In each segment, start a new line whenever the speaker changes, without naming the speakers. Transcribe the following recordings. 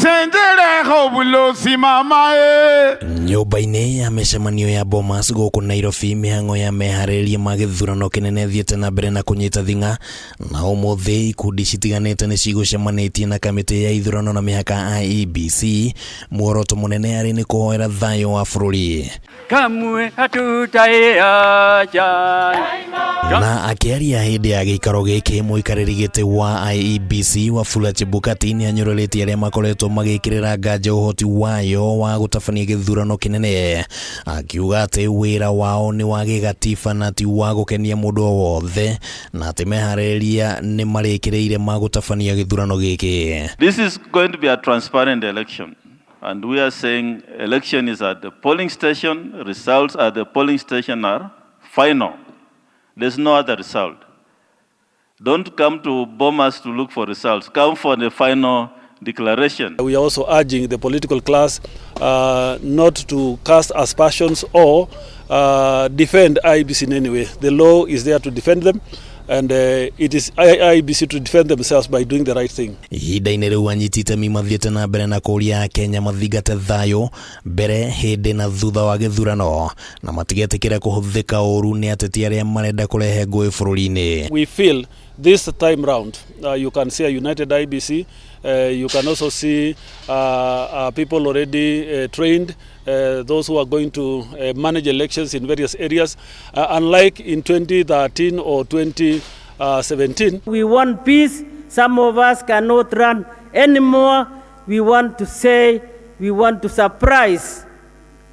Senjelekho bulosi mama e.
Nyũmba-inĩ ya mĩcemanio ya Bomas gũkũ Nairobi, mĩhang'o ya meharĩrĩria ma gĩthurano kĩnene ĩthiĩte na mbere na kũnyita thing'a, na ũmũthĩ ikundi citiganĩte nĩ cigũcemanĩtie na kamĩtĩ ya ithurano na mĩhaka IEBC, muoroto mũnene arĩ nĩ kũhoera thayũ wa bũrũri.
Kamwe hatutaiacha.
Na akĩaria hĩndĩ ya gĩikaro gĩkĩ, mũikarĩri gĩtĩ wa IEBC Wafula Chebukati nĩ anyũrũrĩtie arĩa makoretwo magĩkĩrĩra nganja ũhoti wayo wa gũtabania gĩthurano kĩnene, akiuga atĩ wĩra wao nĩ wa gĩgatiba na ti wa gũkenia mũndũ o wothe, na atĩ meharĩrĩria nĩ marĩkĩrĩire ma gũtabania gĩthurano gĩkĩ.
This is going to be a transparent election. And we are saying election is at the polling station, results at the polling station are final. There's no other result. Don't come to Bomas to look for results. Come for the final declaration.
We are also urging the political class not to cast aspersions or defend IEBC in any way. The law is there to defend them, and it is IEBC to defend themselves by doing the right thing.
Ihinda-inĩ rĩu, anyiti itemi mathiĩte na mbere na kũũria Akenya mathingate thayũ mbere, hĩndĩ na thutha wa gĩthurano, na matigetĩkĩre kũhũthĩka ũru nĩ ateti arĩa marenda kũrehe ngũĩ bũrũri-inĩ.
We feel this time round you can see a united IEBC. You can also see people already trained, those who are going to manage elections in various areas, unlike in 2013 or 2017.
We want peace. Some of us cannot run anymore. We want to say, we want to surprise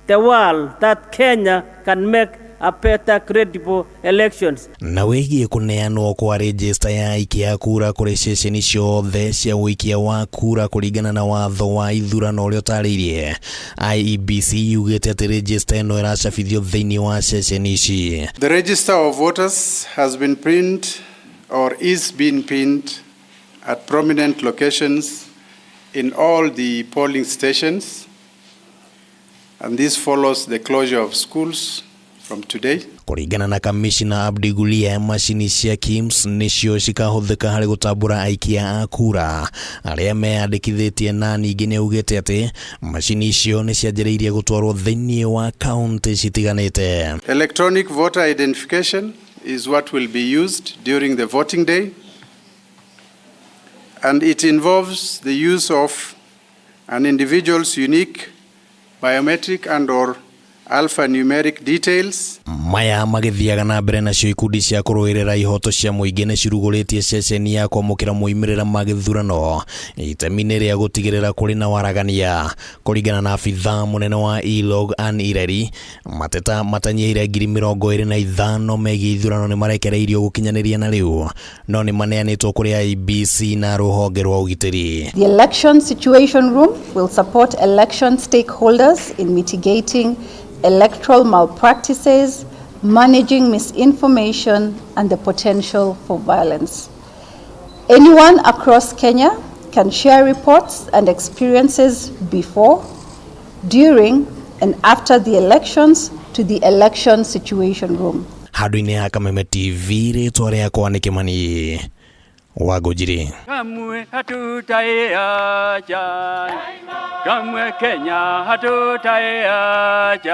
the world that Kenya can make a better, credible elections.
Na wĩgiĩ kũneanwo kwa rejista ya aikia a kura kũrĩ ceceni ciothe cia ũikia wa kura kũringana na watho wa ithurano ũrĩa ũtarĩirie, IEBC yugĩte atĩ rejista ĩno ĩracabithio thĩinĩ wa ceceni ici.
The register of voters has been pinned or is being pinned at prominent locations in all the polling stations, and this follows the closure of schools from today.
Kũringana na kamishina Abdi Gulia, macini cia KIEMS nĩcio cikahũthĩka harĩ gũtambũra aikia a kura arĩa meyandĩkithĩtie, na ningĩ nĩ augĩte atĩ macini icio nĩ cianjĩrĩirie gũtwarwo thĩinĩ wa kaunti citiganĩte.
Electronic voter identification is what will be used during the voting day, and it involves the use of an individual's unique biometric and or alphanumeric details.
Maya magĩthiaga na mbere, nacio ikundi cia kũrũĩrĩra ihoto cia mũingĩ nĩ cirugũrĩtie ceceni ya kwamũkĩra moimĩrĩra ma gĩthurano itemi-inĩ rĩa gũtigĩrĩra kũrĩ na waragania. Kũringana na abithaa mũnene wa ILOG Ann Ireri, mateta matanyihĩire 25,000 megiĩ ithurano nĩ marekereirio gũkinyanĩria na rĩu, no nĩ maneanĩtwo kũrĩ IEBC na rũhonge rwa ũgitĩri.
The Election Situation Room will support election stakeholders in mitigating electoral malpractices, managing misinformation, and the potential for violence. Anyone across Kenya can share reports and experiences before, during, and after the elections to the Election Situation Room.
Handũ-inĩ ha Kameme TV, rĩtwa rĩakwa nĩ Kĩmani Wangũnjiri.
Kamwe hatutaiacha. Kamwe Kenya hatutaiacha.